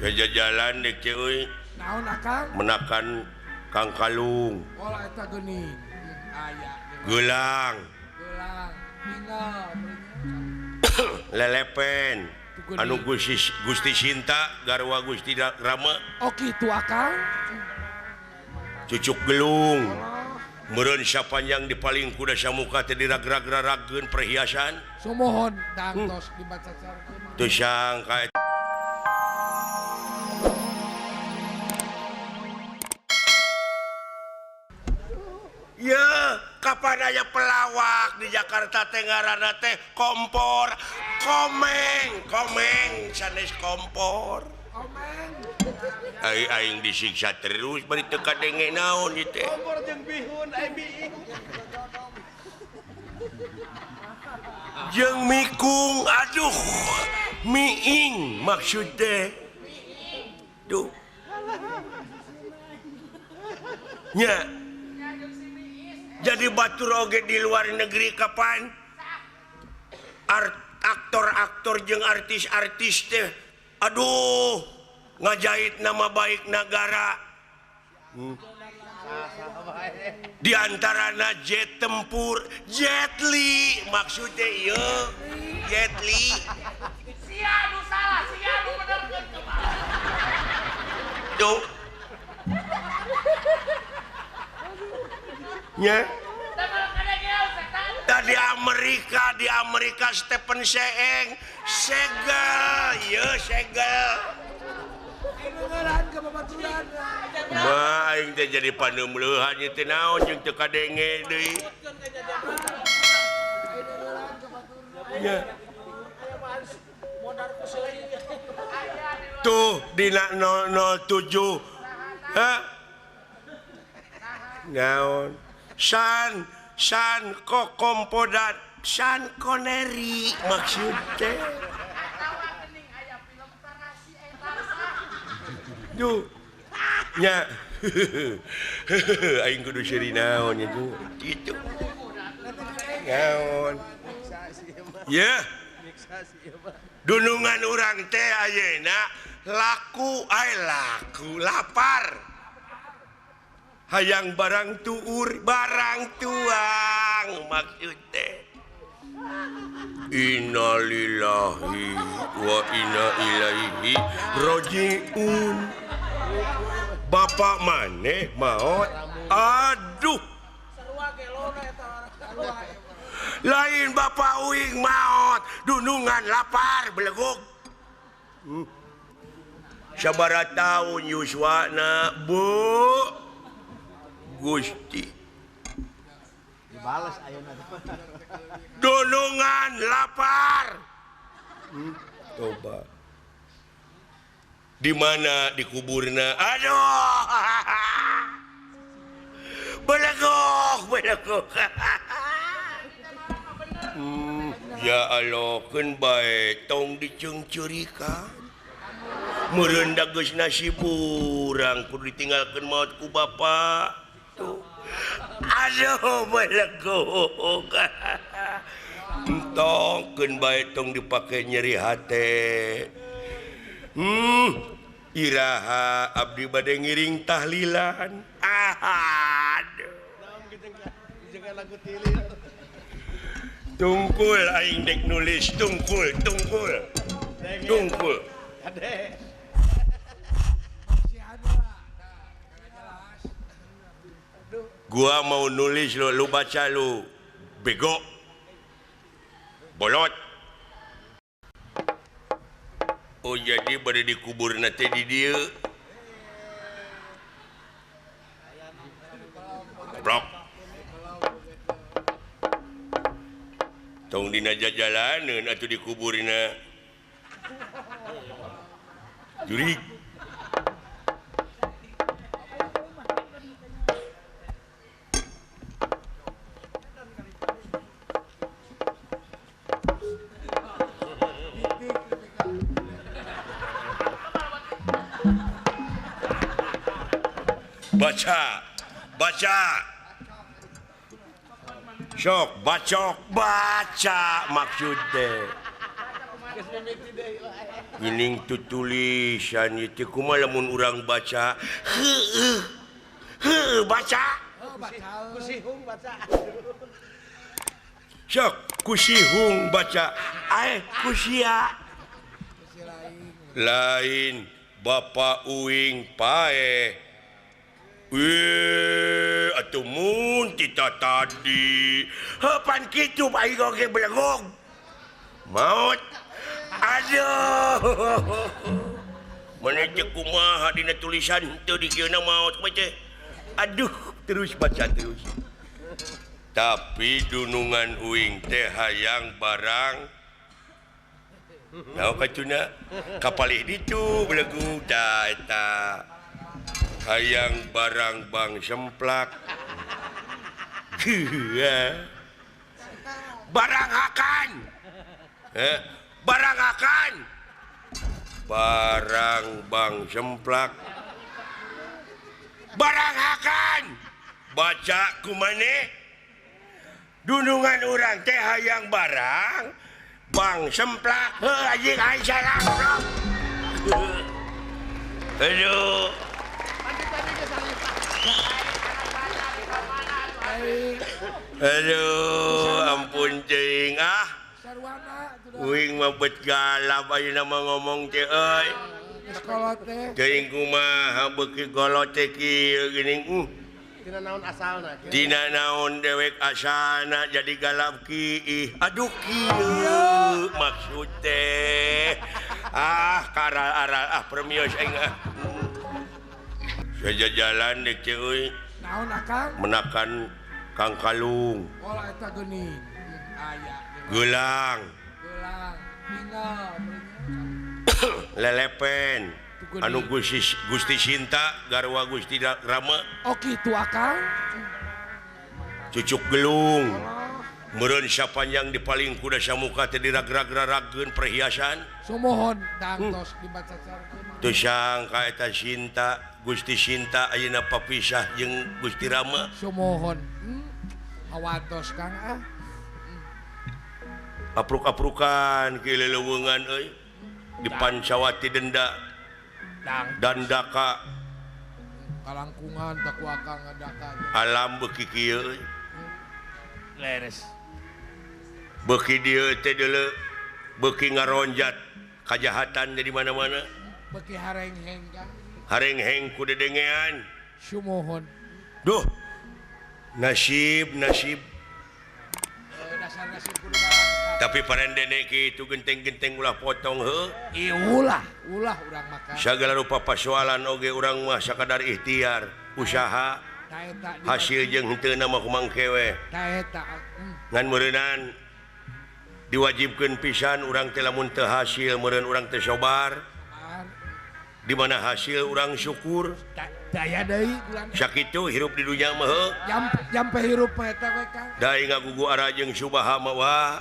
Saja jalan dek euy. Naon akang? Menakan kangkalung. Oh eta geuning. Aya. Gelang. Gelang. Tinggal. Lelepen. Anu Gusti Gusti Sinta garwa Gusti Rama. Oh kitu akang. Cucuk gelung. Meureun sapanjang di paling kuda samuka teh diragrag-ragkeun perhiasan. Sumohon dangtos dibacacarkeun. Teu sangka ya, kapan aya pelawak di Jakarta teh ngaranna teh kompor, komeng, komeng sanes kompor. Komeng. Ai aing disiksa terus bari teu kadenge naon ieu teh. Kompor jeung bihun ai biing. Jeung mikung, aduh. Miing maksud teh. Duh. Nya. Jadi batur oge di luar negeri kapan aktor-aktor jeung artis-artis teh aduh ngajahit nama baik negara. Di antarana jet tempur Jet Li maksudnya ieu Jet Li sia nu salah sia nu benerkeun kumaha tuh. Nya. Di Amerika Stephen Seeng segel, ieu segel. Mah aing teh jadi paneumleuhan ieu teh naon jeung teu kadenge deui. Nya. Tuh dina 007. Hah? Naon? San san kokompodat san koneri maksud teh. Duh. Nya. Aing kudu seuri naon nya kitu. Naon. Ye. Dunungan urang teh ayeuna laku ai laku lapar. Hayang barang tuur barang tuang maksud teh. Innalillahi wa inna ilaihi rajiun. Bapak maneh maot. Aduh. Lain bapak uing maot, dunungan lapar beleguk. Sabaraha taun yuswana, Bu. Gusti dibales ayeuna dunungan lapar. Coba di mana dikuburna? Aduh. Belegok, belegok. Ya Allah, keun bae tong diceungceurikan. Meureun da geus nasib urang kudu ditinggalkeun maot ku bapa. Tuh. Aduh belegok. Entong keun bae tong dipake nyeri hate. Iraha abdi bade ngiring tahlilan. Aduh. Tungkul aing dek nulis tungkul tungkul. Tungkul. Gua mau nulis lo, lu baca lu bego bolot. Oh jadi pada dikubur nanti di dia blok tong dina jajalaneun atuh dikuburna jurig. Baca, baca, sok, bacok, baca maksudnya. Geuning tutulisan ieu teh kumaha lamun urang baca heueuh heueuh baca Kusihung baca sok kusihung baca ae kusia lain Bapak uing pae atuh mun tita tadi heupan kitu aing oge belegog maot aduh mana teh kumaha dina tulisan teu dikieuna maot mah teh aduh terus baca terus tapi dunungan uing teh hayang barang naon kacuna kapalih ditu belegug da eta hayang barang bang semplak barang akan barang akan barang bang semplak barang akan baca kumane dunungan urang teh hayang barang bang semplak heuh anjing aing salah aduh aduh ampun cing ah uing mah bet galap ayeuna mah ngomong teh euy teuing kumaha beuki golot teh kieu geuning tina naon asalna tina naon dewek asalna jadi galap kiih aduh kieu maksud teh ah karal-aral ah permios aing ah sajajalan dek teh euy naon akang menakan kangkalung oh eta geuning aya gelang gelang tinggal lelepen anu Gusti Sinta garwa Gusti Rama oh kitu akang cucuk gelung meureun sapanjang dipaling kuda samuka teh diragrag-ragkeun perhiasan sumuhun tangtos dibacacarkeun teu sangka eta Sinta Gusti Sinta ayeuna papisah jeung Gusti Rama sumuhun awatos Kang ah apruk-aprukan ki leleuweungan euy di Pancawati denda dandaka kalangkungan tak ku akang ngadaka alam beuki kieu euy leres beuki dieu teh deuleu beuki ngaronjat kajahatan di mana-mana beuki harengheng Kang harengheng ku dedengean sumuhun duh nasib nasib dasar nasib kudu barang tapi parendene kitu genteng-genteng ulah potong heuh ulah ulah urang makan sagala rupa pasoalan oge urang mah sakadar ikhtiar usaha hasil jeung henteu mah kumangke we ngan meureunan diwajibkeun pisan urang teh lamun teu hasil meureun urang teh sobar di mana hasil urang syukur daya deui sakitu hirup di dunya mah heuh jampe hirup mah eta we Kang da ngagugu ara jeung subaha mah wah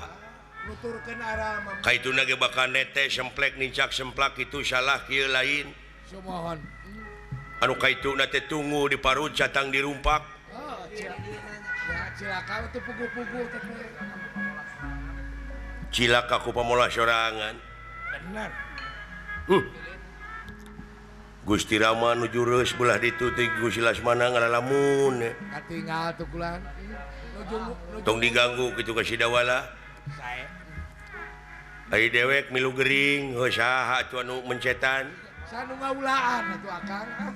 nuturkeun ara mah kaituna ge bakal nete semplek nincak semplak itu salah kieu lain sumuhun anu kaituna teh tunggu di parut catang dirumpak oh cilaka teh pugu-pugu teh cilaka ku pamolah sorangan bener Gusti Rama nuju reus belah ditu teh Gusti Lasmana ngalalamun katinggal tuh kulan tong diganggu kitu ka Sidawala sae ari dewek milu gering heuh saha atuh anu mencetan sanu ngaulaan atuh akang ah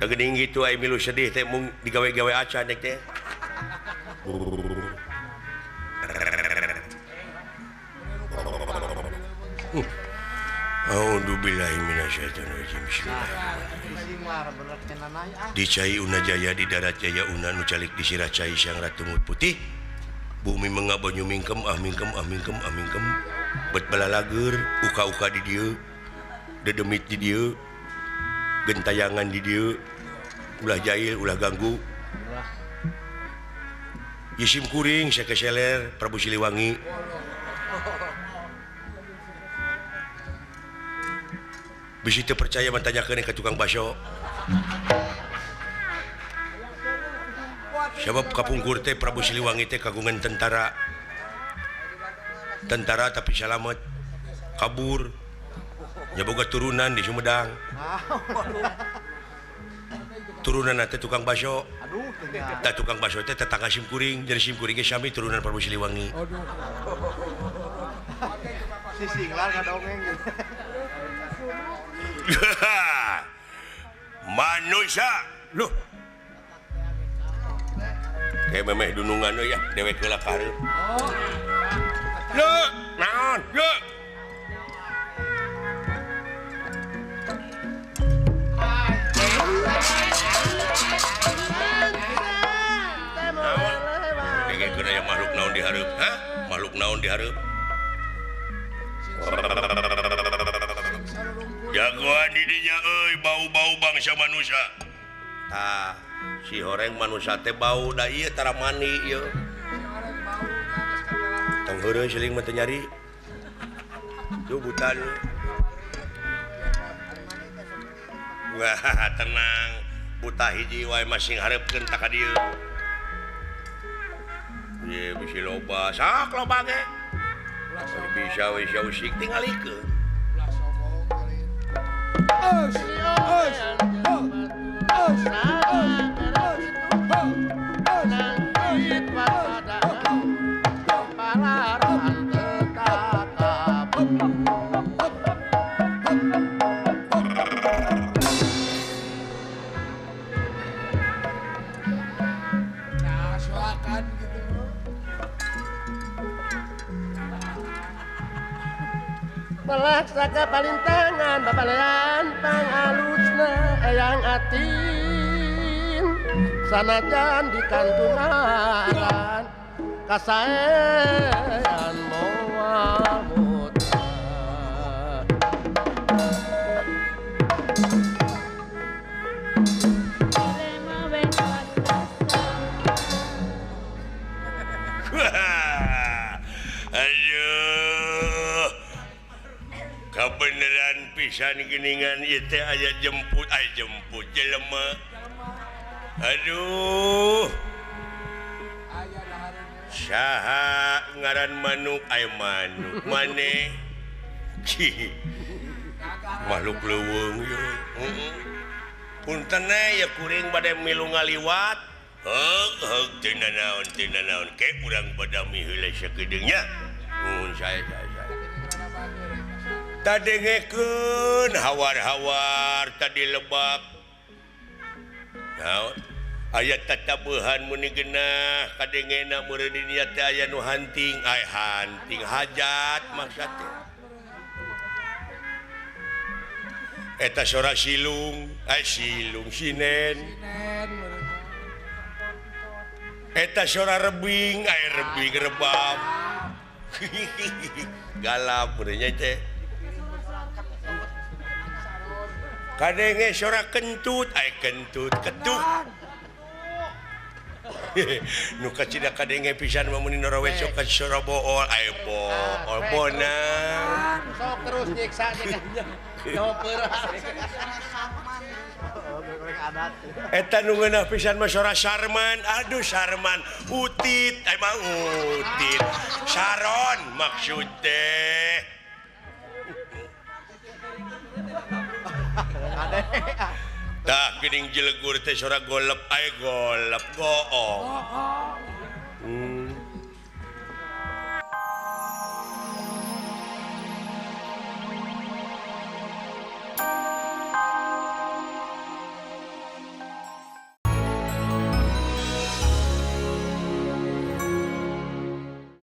da geuning kitu ai milu sedih teh mung digawe-gawe acan dek teh A'udzubillahi minasyaitonirrajim. Bismillahirrahmanirrahim. Di cai una jaya di darat jaya una nu calik di sirah cai sang ratu putih. Bumi mengabanyu mingkem ah mingkem ah mingkem ah mingkem. Bet balalager uka-uka di dieu. Dedemit di dieu. Gentayangan di dieu. Ulah jail ulah ganggu. Yisim kuring sakeseler Prabu Siliwangi. Bisi teu percaya mantanyakeun ka tukang baso. Sabab kapungkur teh Prabu Siliwangi teh kagungan tentara. Tentara tapi salamet. Kabur. Nya boga turunan di Sumedang. Turunan teh tukang baso. Tah tukang baso teh tetangga simkuring, jadi simkuring ge sami turunan Prabu Siliwangi. Si singlar kadongeng. Manusia loh. Kayak memeh dunungan euy ya, dewek heula ka hareup. Loh, naon? Loh. Dengekeun aya makhluk naon di hareup? Hah? Makhluk naon di hareup? Jagoan di dinya euy, bau-bau bangsa manusia. Tah, si horeng manusia teh bau da ieu tara mandi ieu. Tong heureun siling mah teu nyari. Tuh buta lu. Wah, tenang. Buta hiji wae masing hareupkeun ta ka dieu. Ye bisi loba, sok loba ge. Bisa we sia usik tingalikeun. Ulah sombong kali. Os, os, os, os, nah, soakan gitu. Pelaksaka palintangan babalean pangalusna eyang atin sanajan di kantungan kasaean moal muta. Aduh, kabeneran pisan geuningan ieu teh aya jemput, aya jemput jelema. Aduh. Saha ngaran manuk aya manuk maneh. Makhluk leuweung ieu. Heeh. Punten ya kuring bade milu ngaliwat. Heug heug teu nanaon teu nanaon ke urang badami heula sakedeung nya. Nuhun sae sae sae. Tadengekeun hawar-hawar tadi lebak. Naon? Aya tatabuhan muni genah kadengena meureun di dinya teh aya nu hanting, ay hanting hajat maksud teh. Eta sora silung, ay silung sinen. Eta sora rebing, ay rebing rebab. Galap meureun nya teh. Kadenge sora kentut, ay kentut ketuk. Nu kacida kadenge pisan mah mun norowe sok ka sora bool, ay bool bonang. Sok terus nyiksa nya. Eta nu ngeunah pisan mah sora Sarman, aduh Sarman, utit, emang utit. Saron maksud teh. Tah geuning jelegur teh sora golep, ay golep goong.